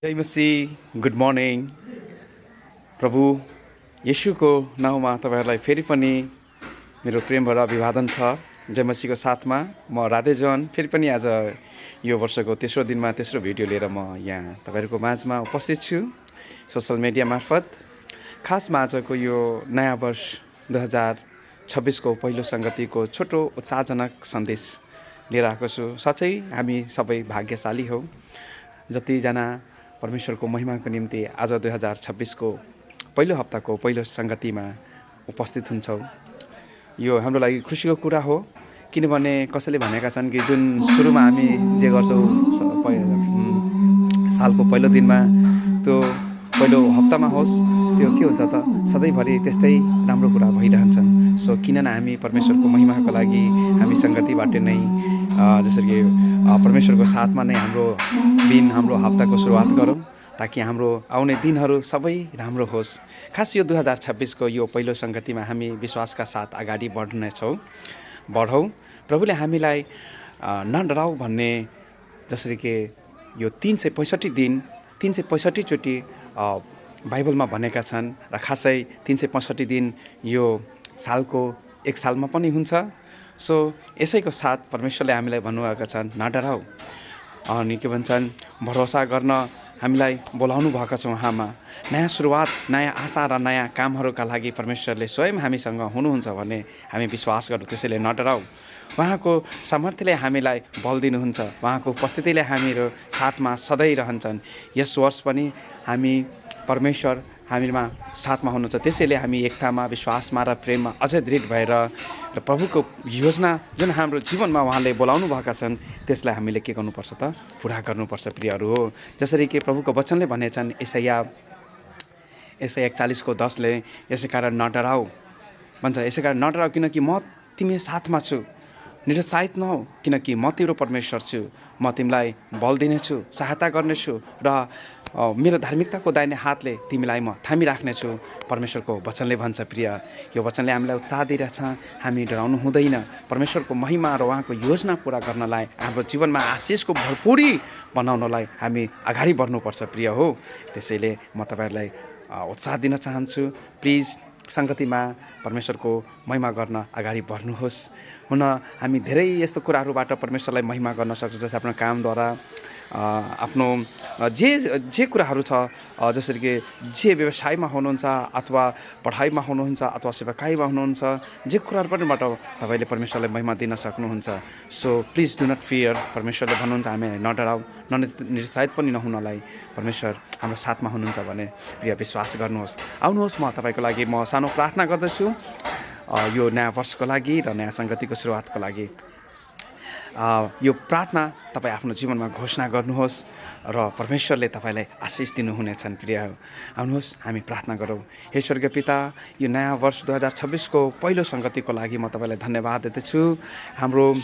जय मसीह, good morning. प्रभु येशूको नाउँमा तपाईँहरूलाई फेरि पनि मेरो प्रेमबाट अभिवादन छ। जय मसीहको साथमा म राधेजन फेरि पनि आज यो वर्षको तेस्रो दिनमा तेस्रो भिडियो लिएर म यहाँ तपाईँहरूको माझमा उपस्थित छु सोसल मिडिया मार्फत। खासमा आजको यो नयाँ वर्ष 2026को पहिलो सङ्गतिको छोटो उत्साहजनक सन्देश लिएर आएको छु। साँच्चै हामी सबै भाग्यशाली हौँ जतिजना परमेश्वरको महिमाको निम्ति आज 2026को पहिलो हप्ताको पहिलो सङ्गतिमा उपस्थित हुन्छौँ। यो हाम्रो लागि खुसीको कुरा हो, किनभने कसैले भनेका छन् कि जुन सुरुमा हामी जे गर्छौँ सालको पहिलो दिनमा त्यो पहिलो हप्तामा होस्, त्यो के हुन्छ त सधैँभरि त्यस्तै राम्रो कुरा भइरहन्छन्। सो किन न हामी परमेश्वरको महिमाको लागि हामी सङ्गतिबाट नै जसरी कि परमेश्वरको साथमा नै हाम्रो दिन हाम्रो हप्ताको सुरुवात गरौँ, ताकि हाम्रो आउने दिनहरू सबै राम्रो होस्। खास यो 2026को यो पहिलो सङ्गतिमा हामी विश्वासका साथ अगाडि बढौँ। प्रभुले हामीलाई नडराऊ भन्ने, जसरी कि यो 365 दिन 365 चोटि बाइबलमा भनेका छन् र खासै 365 दिन यो सालको एक सालमा पनि हुन्छ। सो यसैको साथ परमेश्वरले हामीलाई भन्नुभएका छन् नडराऊ, अनि के भन्छन् भरोसा गर्न हामीलाई बोलाउनु भएको छ। उहाँमा नयाँ सुरुवात, नयाँ आशा र नयाँ कामहरूका लागि परमेश्वरले स्वयं हामीसँग हुनुहुन्छ भन्ने हामी विश्वास गरौँ। त्यसैले नडराऊ, उहाँको सामर्थ्यले हामीलाई बल दिनुहुन्छ, उहाँको उपस्थितिले हामीहरू साथमा सधैँ रहन्छन्। यस वर्ष पनि हामी परमेश्वर हामीमा साथमा हुनुहुन्छ। त्यसैले हामी एकतामा, विश्वासमा र प्रेममा अझै दृढ भएर र प्रभुको योजना जुन हाम्रो जीवनमा उहाँले बोलाउनु भएका छन् त्यसलाई हामीले के गर्नुपर्छ त पुरा गर्नुपर्छ प्रियहरू हो। जसरी कि प्रभुको वचनले भनेछन् यसैया 41:10ले, यसै कारण नडराऊ भन्छ, यसै कारण नडराऊ किनकि म तिमी साथमा छु। निरुत्साहित नहौ किनकि म तिम्रो परमेश्वर छु। म तिमीलाई बल दिनेछु, सहायता गर्नेछु र मेरो धार्मिकताको दाहिने हातले तिमीलाई म थामिराख्नेछु। परमेश्वरको वचनले भन्छ। प्रिय, यो वचनले हामीलाई उत्साह दिइरहेछ। हामी डराउनु हुँदैन। परमेश्वरको महिमा र उहाँको योजना पुरा गर्नलाई, हाम्रो जीवनमा आशिषको भरपुरी बनाउनलाई हामी अगाडि बढ्नुपर्छ प्रिय हो। त्यसैले म तपाईँहरूलाई उत्साह दिन चाहन्छु। प्लिज सङ्गतिमा परमेश्वरको महिमा गर्न अगाडि बढ्नुहोस्। हुन हामी धेरै यस्तो कुराहरूबाट परमेश्वरलाई महिमा गर्न सक्छौँ, जस्तै आफ्नो कामद्वारा, आफ्नो जे कुराहरू छ, जसरी कि जे व्यवसायमा हुनुहुन्छ अथवा पढाइमा हुनुहुन्छ अथवा सेवाकाईमा हुनुहुन्छ, जे कुराहरू पनिबाट तपाईँले परमेश्वरलाई महिमा दिन सक्नुहुन्छ। So please do not fear. परमेश्वरले भन्नुहुन्छ हामी नडराऊ, निरुत्साहित पनि नहुनलाई। परमेश्वर हाम्रो साथमा हुनुहुन्छ भने प्रिय विश्वास गर्नुहोस्। आउनुहोस्, म तपाईँको लागि म सानो प्रार्थना गर्दछु यो नयाँ वर्षको लागि र नयाँ सङ्गतिको सुरुवातको लागि। यो प्रार्थना तपाईँ आफ्नो जीवनमा घोषणा गर्नुहोस् र परमेश्वरले तपाईँलाई आशिष दिनुहुनेछन्। प्रिय आउनुहोस् हामी प्रार्थना गरौँ। हे स्वर्गीय पिता, यो नयाँ वर्ष 2026को पहिलो सङ्गतिको लागि म तपाईँलाई धन्यवाद दिँदछु। हाम्रो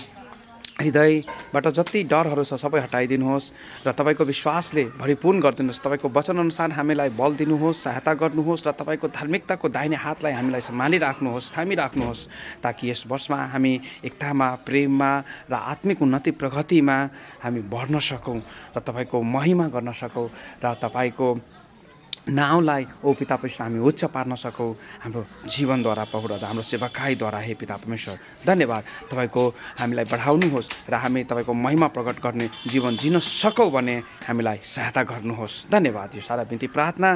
हृदयबाट जति डरहरू छ सबै हटाइदिनुहोस् र तपाईँको विश्वासले भरिपूर्ण गरिदिनुहोस्। तपाईँको वचनअनुसार हामीलाई बल दिनुहोस्, सहायता गर्नुहोस् र तपाईँको धार्मिकताको दाहिने हातलाई हामीलाई सम्हालिराख्नुहोस्, थामिराख्नुहोस्, ताकि यस वर्षमा हामी एकतामा, प्रेममा र आत्मिक उन्नति प्रगतिमा हामी बढ्न सकौँ र तपाईँको महिमा गर्न सकौँ र तपाईँको नाउँलाई ओ पिता परमेश्वर हामी उच्च पार्न सकौँ हाम्रो जीवनद्वारा प्रभु र हाम्रो सेवाकाईद्वारा। हे पिता परमेश्वर धन्यवाद, तपाईँको हामीलाई बढाउनुहोस् र हामी तपाईँको महिमा प्रकट गर्ने जीवन जिन सकौँ भने हामीलाई सहायता गर्नुहोस्। धन्यवाद। यो सारा बिन्ती प्रार्थना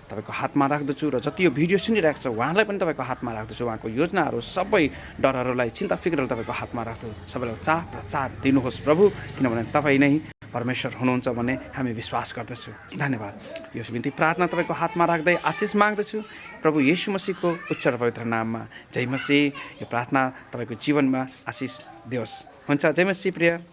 तपाईँको हातमा राख्दछु र जति यो भिडियो सुनिरहेको छ उहाँलाई पनि तपाईँको हातमा राख्दछु। उहाँको योजनाहरू सबै डरहरूलाई, चिन्ता फिक्रहरू तपाईँको हातमा राख्दछु। सबैलाई उत्साह प्रचार दिनुहोस् प्रभु, किनभने तपाईँ नै परमेश्वर हुनुहुन्छ भन्ने हामी विश्वास गर्दछु। धन्यवाद। यो बिन्ती प्रार्थना तपाईँको हातमा राख्दै आशिष माग्दछु प्रभु येशू मसीहको उच्च र पवित्र नाममा। जय मसीह। यो प्रार्थना तपाईँको जीवनमा आशिष दियोस्। हुन्छ। जय मसीह प्रिय।